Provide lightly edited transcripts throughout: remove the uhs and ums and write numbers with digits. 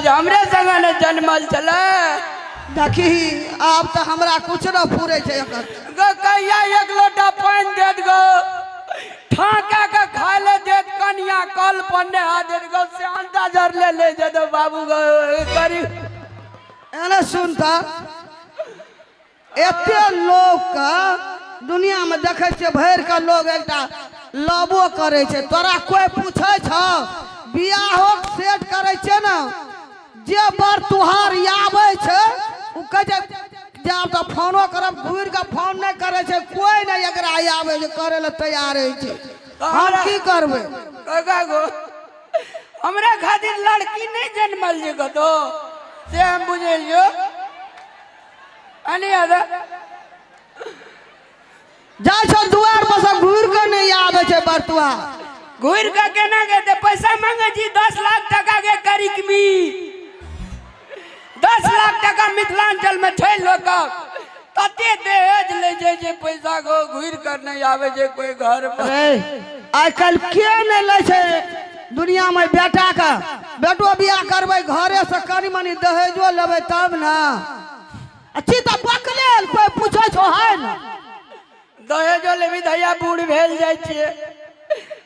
छै हमरे संगे ने जनमल छलै। देखी, आब तऽ हमरा कुछ न फुरै छै एकर। गो कहिया एक लोटा पानि देत गो, ठाका के खाय ले देत, कनिया कल पर नहा देत गो, से अंडा जरले ले जेतो बाबू गो करी। एने सुन तऽ, एते लोग के दुनिया में देखै छियै, भरि के लोग एकटा लबो करै छै, तोरा कोइ पूछै छौ? बियाहो सेट करै छै ने, जे बर तुहार आबै छै ओ कहै छै जे आब तऽ फोनो करब, घुरि कऽ फोन नहि करै छै कोइ, नहि एकरा आबै छै करै लए तैयार होइ छै। हम की करबै? काका गो, हमरा खातिर लड़की नहि जनमल छै कतौ, से हम बुझै छियौ। अनी आदा जाइ छौ दुआर पर से घुरि कऽ नहि आबै छै बरतुआ। घुरि कऽ केना के पैसा मांगे छी? 10 लाख टका के करीकमी, 10 लाख टका मिथिलांचल में छै लोकक, तते दहेज लै छै जे पैसा गो घुरि कऽ नहि आबै छै कोई घर पर। रे, आइ काल्हि के नहि लै छै दुनियामे बेटाके? बेटो बियाह करबै, घरे से कनि मनि दहेजो लेबै तब ने। अच्छी तऽ बकलेल, कोइ पूछै छौ है ने? दहेजो लेबी धैया, बूढ़ भेल जाइ छियै,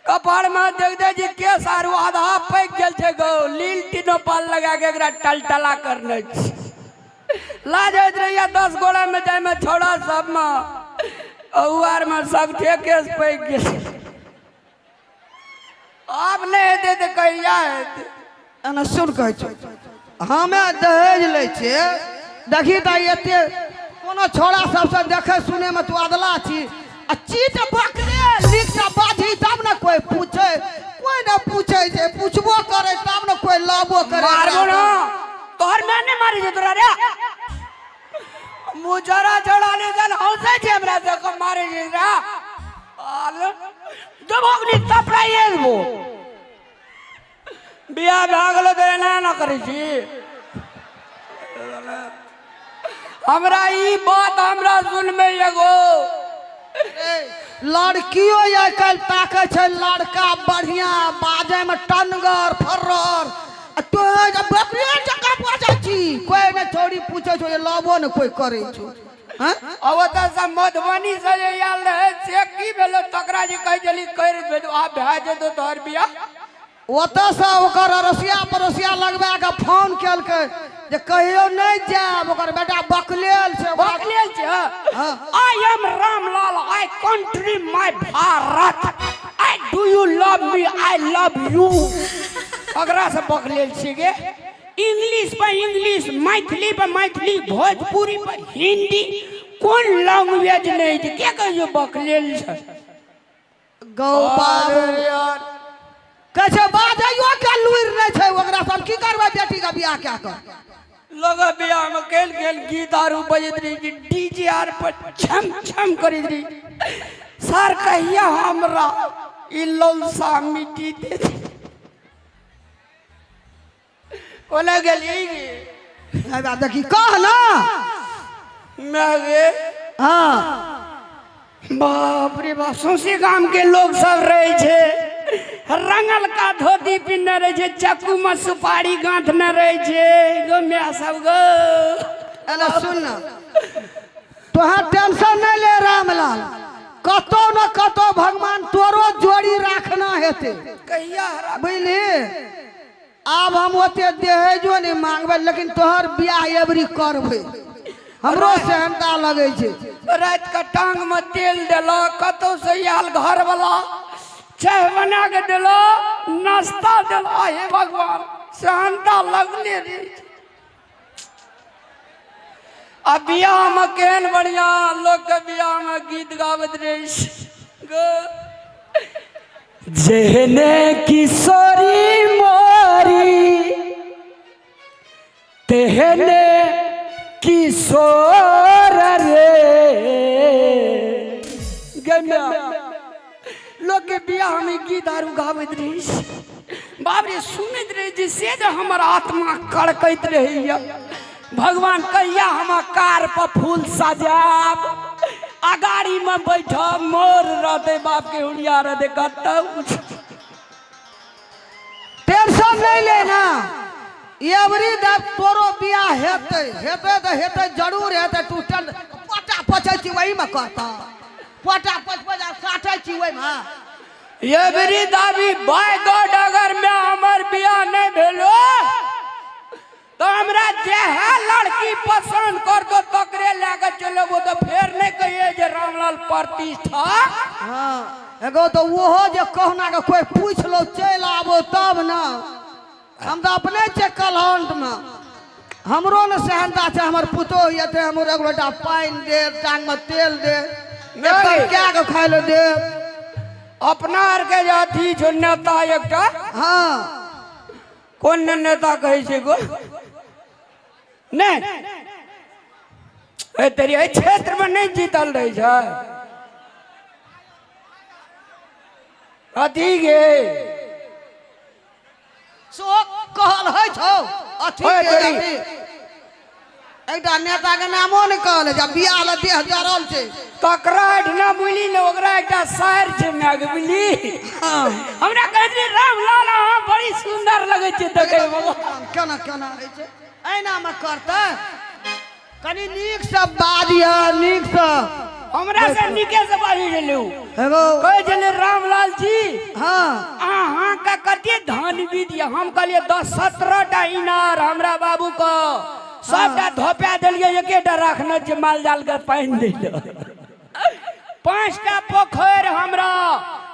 कपार में देख दे जी केस आरू आधा पैक गेल छै गो, लील तीनो पाल लगा के एकरा टलटला करने छै। लाज होइत रहैया 10 गोड़ा में जाय में, छौड़ा सब में आर में सब केस पैक गेल। आब नहि हेतै तऽ कहिया हेतै? एना सुन, कहै छौ हमे दहेज लै छियै। देखी तऽ, एते कोनो छोड़ा सबसँ देखै सुनैमे तू अदला छी आ चीज बकरे, नीकसँ बाजही तब ने कोइ पूछै। कोइ ने पूछै छै, पूछबो करै तब ने कोइ लबो करै। मारबो ना, तोहर माय नहि मारै छै तोरा रे। मुजरा छोड़ा ने जन हौसै छै हमरा सबके मारै छै रे। आल देबो नि तपड़ाइए देबो। बियाह भए गेलो तऽ एना एना करै छी। हमरा ई बात हमरा सुनमे एगो लड़कियो आइ काल्हि ताकै छै लड़का बढ़िया बाजैमे टनगर फर्रर, आ तोहे जे बकरियो जकाँ बाजै छी, कोइ नहि छौड़ी पूछै छौ जे लबो ने कोइ करै छौ, हँ? आ ओतऽ मधुबनी से जे आयल रहै से की भेलो तकरा जे कहै छली करि भेजो, आब भए जेतौ तोहर बियाह। ओतऽसँ ओकर अड़ोसिया पड़ोसिया लगबा कऽ फोन केलकै जे कहियो नहि जायब, ओकर बेटा बकलेल छै ओकरा। बकलेल छै। हाँ। I am Ramlal, I country my Bharat, I do you love me, I love you. ओकरा से बकलेल छी गे। इंग्लिश पर इंग्लिश, मैथिली पर मैथिली, भोजपुरी पर हिंदी, कोन लैंग्वेज नहि छै? के कहियो बकलेल छै? गौ बाबू, यार। कहै छै बाजैयो के लुरि नहि छै ओकरा सब, की करबै बेटीके बियाह कए कऽ? लोग बियाह में गेल गेल गीत आर बजैत रही, डीजे आर पर छम छम करैत रही। सर, कहिया हमरा ई लौसा मिट्टी दे दे। कोना गेली? हे देखी, कह ना। मैं गे। हाँ। बाप रे बाप, सौंसे गाम के लोग सब रहे छै, रंगल का धोती पिन्हने रहे छै, चक्कू में सुपारी गांथने रहे छै गो my सब गो। एना सुन ना, तोहर टेंशन नहि ले रामलाल, कतौ न कतौ भगवान तोरो जोड़ी राखना हेतै। कहिया हरा? बुझली, आब हम ओते दहेजो नहि मांगबै, लेकिन तोहर बियाह एबरी करबै, हमरो सेहनता लगै छै। राति के टांग में तेल देलक, कतौ से आयल घर वाला चाय बना के देलक, नाश्ता देलक, हे भगवान, सेहनता लगले रहै छै। आ बियाह में केहन बढ़िया लोक के बियाह में गीत गाबैत रहै छै गो। जेहने किशोरी मोरी तेहने किशोर रे गे म्या। लोक के बियाह में गीत आरू गाबैत रही छै। बाप रे, सुनैत रही छी से जे हमर आत्मा कड़कैत रहैया। भगवान, कहिया हम कार पर फूल सजायब आ गाड़ी में बैठब, मोर रहते, बाप के हुलिया रहते कतौ। टेंशन नहीं लेना। एवरी दब तोरो बियाह हेतै, हेतै तऽ हेतै, जरूर हेतै। तू टेंशन पोटा पोछै छी ओहिमे कहता, पोटा पोछ पोछ आ साटै छी ओहिमे। एवरी दाबी बाय गॉड, अगर में हमर बियाह नहीं भेलो तो हमरा जेहे लड़की पसंद कर दो तकरे लए के चलेबो, तो फेर नहीं कहिए जे रामलाल प्रतिष्ठा। हाँ एगो तो ओहो जे कहुना के कोई पूछ लो चलि आबो तब ना। हम तऽ अपने छियै कलहंट में, हमरो ने सेहनता छै हमर पुतोह एतै, हमर एक लोटा पानि दे, टांग में तेल दे, नहि। कए के खाय लए दे। अपना आरके जे अथी छौ नेता एकटा। हाँ। कोन ने नेता कहै छै गो? नहि, एहि तेरी एहि क्षेत्रमे नहि जीतल रहै छै अथी गे। सो कहल होइ छौ अथी ओए के तोरी। अथी। एकटा नेता के नामो नहि कहल छै, बियाह लए देह जरल छै। तकरा एहिठिना बुझली ने, ओकरा एकटा सार छै मायके, बुझली? हाँ। हमरा कहै छै रामलाल अहाँ बड़ी सुन्दर लगै छै देखैमे। केना केना होइ छै एनामे करतै? कनि नीकसँ बाजिह, नीकसँ। हमरा से नीके से बाजै छलै उ। एगो कहै छलै रामलाल जी, हाँ, अहाँके कते धन विध यऽ? हम कहलियै 10-17 टा इनार हमरा बाबू के, सबटा धोपा देलियै, एकेटा राखने छै माल जाल के पानि दै लए। 5टा पोखरि हमरा,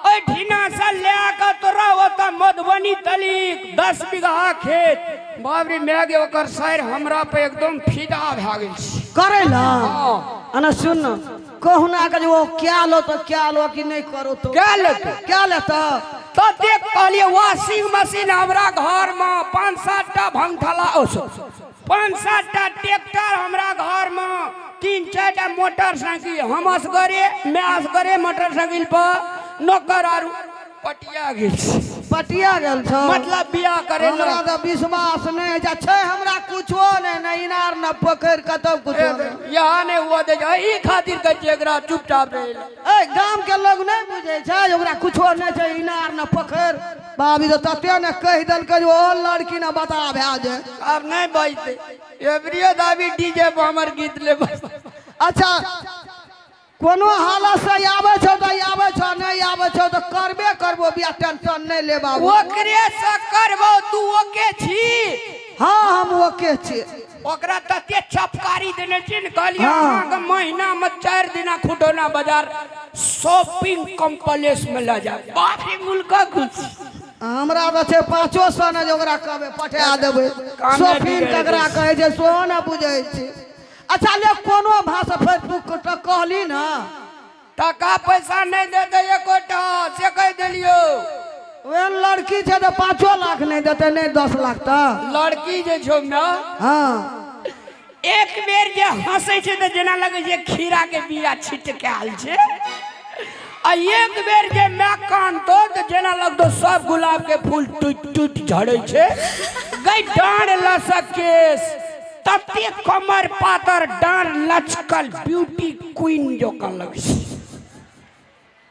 एहिठिना से लए कऽ तोरा ओतऽ मधुबनी तलिक 10 बीघा खेत। बाप रे माय गे, ओकर साइर हमरा पे एकदम फिदा भए गेल छै। करै ला? हाँ। अना सुन न, कहुना के जे ओ क्या लो तो क्या लो कि नहीं करो तो क्या लेतौ? क्या लेतौ? तऽ देख, कहलियै वॉशिंग मशीन हमरा घर में, 5-7 टा भंगठला, 5-7 टा ट्रैक्टर हमरा घर में, 3-4 टा मोटरसाइकिल, हम असगरे, मैं असगरे मोटरसाइकिल पर, नौकर आरू पटिया गेल छै। पटिया गेल छौ? मतलब बियाह करे। हमरा तऽ विश्वास नहि होइ छै, हमरा कुछो नहि, ने इनार ने पोखरि, कतौ कुछो नहि। यहाँ नहि हुआ दै छै, एहि खातिर कहै छियै एकरा चुपचाप रहै लए। ए गाम के लोग नहि बुझै छै जे ओकरा कुछो नहि छै, इनार ने पोखरि। बाबी तऽ तते ने कहि देलकै जे ओ लड़की ने बता भए जाय। आब नहि बजतै एबरियो दाबी डीजे पर हमर गीत ले बजतै। अच्छा, कोनो हालत से आबै छौ तऽ आबै छौ, नहि आबै छौ तऽ करबे करबो बियाह, टेंशन नहि ले बाबू। ओकरे से करबो, तू ओके छी? हाँ, हम ओके छी। ओकरा तते चपकारी देने छी ने, कहलियै हाँ। अहाँके महीना में 4 दिना खुटौना बाजार शॉपिंग कॉम्प्लेक्स में लऽ जायब। बाप रे, मुल्का खुश। हमरा तऽ छै 500 ने जे ओकरा कहबै पठा देबै। कामे शौकीन बिगड़ि ककरा गेल। कहै छै सेहो ने बुझै छै। अच्छा ले, कोनो भाषा फेर तू तऽ कहली ने। टाका पैसा नहि देतै एकोटा, से कहि देलियौ। ओहन लड़की छै तऽ 5 लाख नहि देतै, नहि 10 लाख तऽ? लड़की जे छौ ने, एक बेर जे हंसै छै तऽ जेना लगै छै खीरा के बिया छिटकायल छै, आ एक बेर जे माय कानतो तऽ जेना लगतो सब गुलाब के फूल टूटि टूटि झड़ै छै। गई डाँड़ लसक केस, तते कमर पातर, डाँड़ लचकल, ब्यूटी क्वीन जकाँ लगै छै।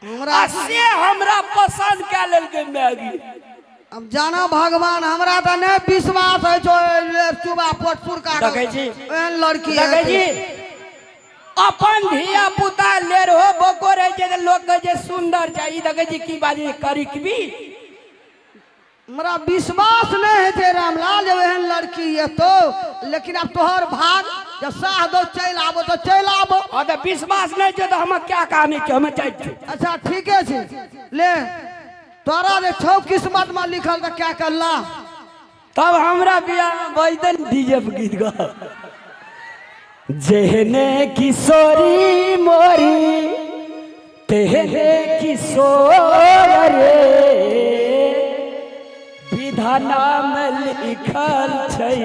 हमरा आ से हमरा पसन्द कए लेलकै मैगी। अब जाना भगवान, हमरा तऽ नहि विश्वास होइ छौ चुबा पोट सुरका के। देखै छी? ओहन लड़की देखै हेतै। छी, अपन धिया पुता लेरहो बोको रहै छै तऽ लोक कहै छै सुन्दर छै, ई देखै छी की बाजै करिकबी। हमरा विश्वास नहि होइ छै रामलाल जे ओहन लड़की एतौ, लेकिन आब तोहर भाग, जब साह दो चलि आबो तऽ चलि आबो। आ तऽ विश्वास नहि छै तऽ हम क्या कहानी छै, हम जाइ छी। अच्छा ठीके छै, ले तोरा जे छौ किस्मत में लिखल तऽ क्या करला। तब हमरा बियाह में बजतै ने डीजे पर गीत गा, जेहने किशोरी मोरी तेहने किशोर रे, विधाना में लिखल छै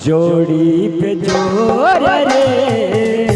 जोड़ी पे जोर रे।